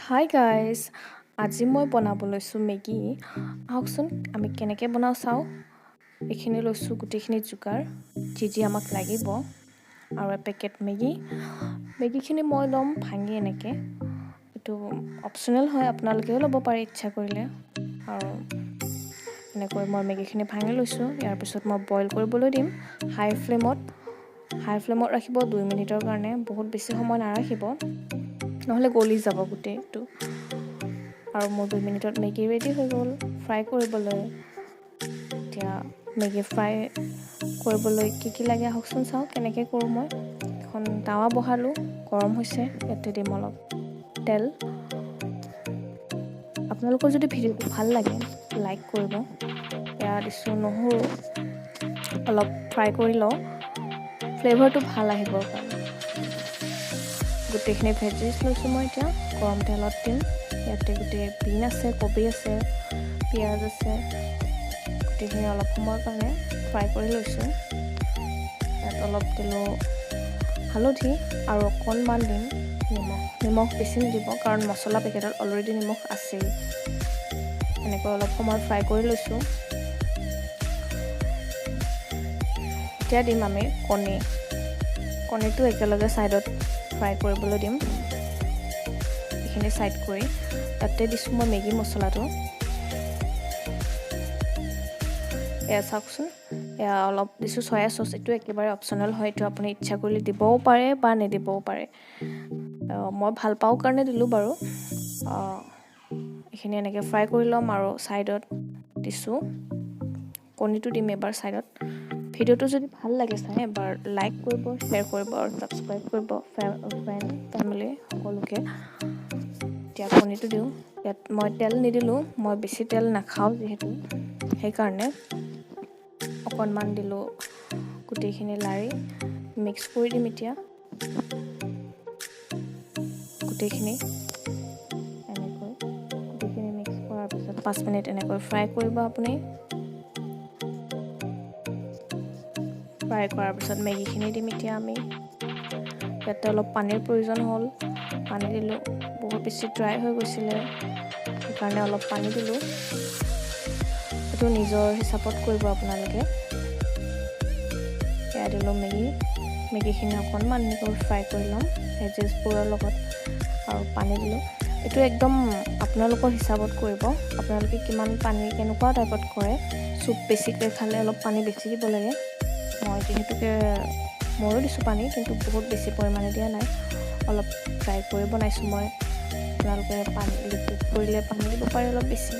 Hi guys, আজি মই বনাব লৈছোঁ মেগী। আহকচোন, আমি কেনেকৈ বনাওঁ চাওঁ। এইখিনি লৈছোঁ গোটেইখিনি যোগাৰ, যি যি আমাক লাগিব, আৰু এপেকেট মেগী। মেগীখিনি মই ল'ম ভাঙি এনেকৈ। এইটো অপশ্যনেল হয়, আপোনালোকেও ল'ব পাৰে ইচ্ছা কৰিলে। আৰু এনেকৈ মই মেগীখিনি ভাঙি লৈছোঁ। ইয়াৰ পিছত মই বইল কৰিবলৈ দিম হাই ফ্লেমত। হাই ফ্লেমত ৰাখিব 2 মিনিটৰ কাৰণে, বহুত বেছি সময় নাৰাখিব, নহ'লে গলি যাব গোটেইটো। আৰু মোৰ 2 মিনিটত মেগী ৰেডি হৈ গ'ল ফ্ৰাই কৰিবলৈ। এতিয়া মেগী ফ্ৰাই কৰিবলৈ কি কি লাগে, আহকচোন চাওঁ কেনেকৈ কৰোঁ। মই এখন টাৱা বহালোঁ, গৰম হৈছে। ইয়াতে দিম অলপ তেল। আপোনালোকৰ যদি ভিডিঅ'টো ভাল লাগে, লাইক কৰিব। এয়া দিছোঁ নহৰু, অলপ ফ্ৰাই কৰি লওঁ ফ্লেভাৰটো ভাল আহিবৰ কাৰণে। গোটেইখিনি ভেজিছ লৈছোঁ মই, এতিয়া গৰম তেলত দিম। ইয়াতে গোটেই বিন আছে, কবি আছে, পিঁয়াজ আছে। গোটেইখিনি অলপ সময়ৰ কাৰণে ফ্ৰাই কৰি লৈছোঁ। ইয়াত অলপ দিলোঁ হালধি আৰু অকণমান দিম নিমখ। নিমখ বেছি নিদিব, কাৰণ মছলা পেকেটত অলৰেডি নিমখ আছেই। এনেকৈ অলপ সময় ফ্ৰাই কৰি লৈছোঁ। এতিয়া দিম আমি কণী। কণীটো একেলগে ছাইডত ফ্ৰাই কৰিবলৈ দিম। এইখিনি ছাইড কৰি তাতে দিছোঁ মই মেগী মছলাটো। এয়া চাওকচোন, এয়া অলপ দিছোঁ চয়া চচ। এইটো একেবাৰে অপশ্যনেল হয়, এইটো আপুনি ইচ্ছা কৰিলে দিবও পাৰে বা নিদিবও পাৰে। মই ভাল পাওঁ কাৰণে দিলোঁ বাৰু। এইখিনি এনেকৈ ফ্ৰাই কৰি ল'ম আৰু ছাইডত দিছোঁ কণীটো, দিম এবাৰ ছাইডত। ভিডিঅ'টো যদি ভাল লাগে চাই, এবাৰ লাইক কৰিব, শ্বেয়াৰ কৰিব আৰু ছাবস্ক্ৰাইব কৰিব, ফ্ৰেণ্ড, ফেমিলি সকলোকে। এতিয়া কণীটো দিওঁ। ইয়াত মই তেল নিদিলোঁ, মই বেছি তেল নাখাওঁ যিহেতু, সেইকাৰণে অকণমান দিলোঁ। গোটেইখিনি লাৰি মিক্স কৰি দিম এতিয়া গোটেইখিনি এনেকৈ। গোটেইখিনি মিক্স কৰাৰ পিছত 5 মিনিট এনেকৈ ফ্ৰাই কৰিব আপুনি। ফ্ৰাই কৰাৰ পিছত মেগীখিনি দিম এতিয়া আমি। ইয়াতে অলপ পানীৰ প্ৰয়োজন হ'ল, পানী দিলোঁ। বহুত বেছি ড্ৰাই হৈ গৈছিলে, সেইকাৰণে অলপ পানী দিলোঁ। এইটো নিজৰ হিচাপত কৰিব আপোনালোকে। এয়া দিলোঁ মেগী। মেগীখিনি অকণমান এনেকৈ ফ্ৰাই কৰি ল'ম ভেজেছবোৰৰ লগত আৰু পানী দিলোঁ। এইটো একদম আপোনালোকৰ হিচাপত কৰিব, আপোনালোকে কিমান পানী কেনেকুৱা টাইপত কৰে। চুপ বেছিকৈ খালে অলপ পানী বেছি দিব লাগে। মই যিহেতুকে ময়ো দিছোঁ পানী, কিন্তু বহুত বেছি পৰিমাণে দিয়া নাই। অলপ ড্ৰাই কৰি বনাইছোঁ মই। আপোনালোকে পানী লিকুইড কৰিলে পানী দিব পাৰে অলপ বেছি।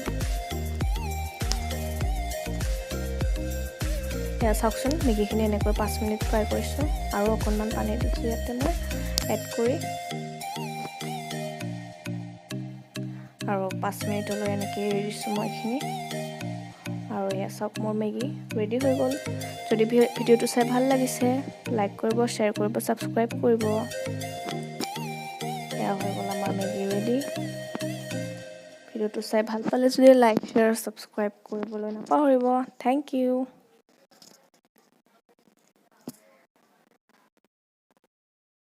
এয়া চাওকচোন, মেগীখিনি এনেকৈ 5 মিনিট ফ্ৰাই কৰিছোঁ আৰু অকণমান পানী দিছোঁ ইয়াতে মই এড কৰি। আৰু 5 মিনিটলৈ এনেকৈ এৰি দিছোঁ মই এইখিনি। আৰু এয়া চাওক, মোৰ মেগী ৰেডি হৈ গ'ল। যদি ভিডিঅ'টো চাই ভাল লাগিছে, লাইক কৰিব, শ্বেয়াৰ কৰিব, ছাবস্ক্ৰাইব কৰিব। এয়া হৈ গ'ল আমাৰ মেগী ৰেডি। ভিডিঅ'টো চাই ভাল পালে যদি, লাইক, শ্বেয়াৰ, ছাবস্ক্ৰাইব কৰিবলৈ নাপাহৰিব। Thank U.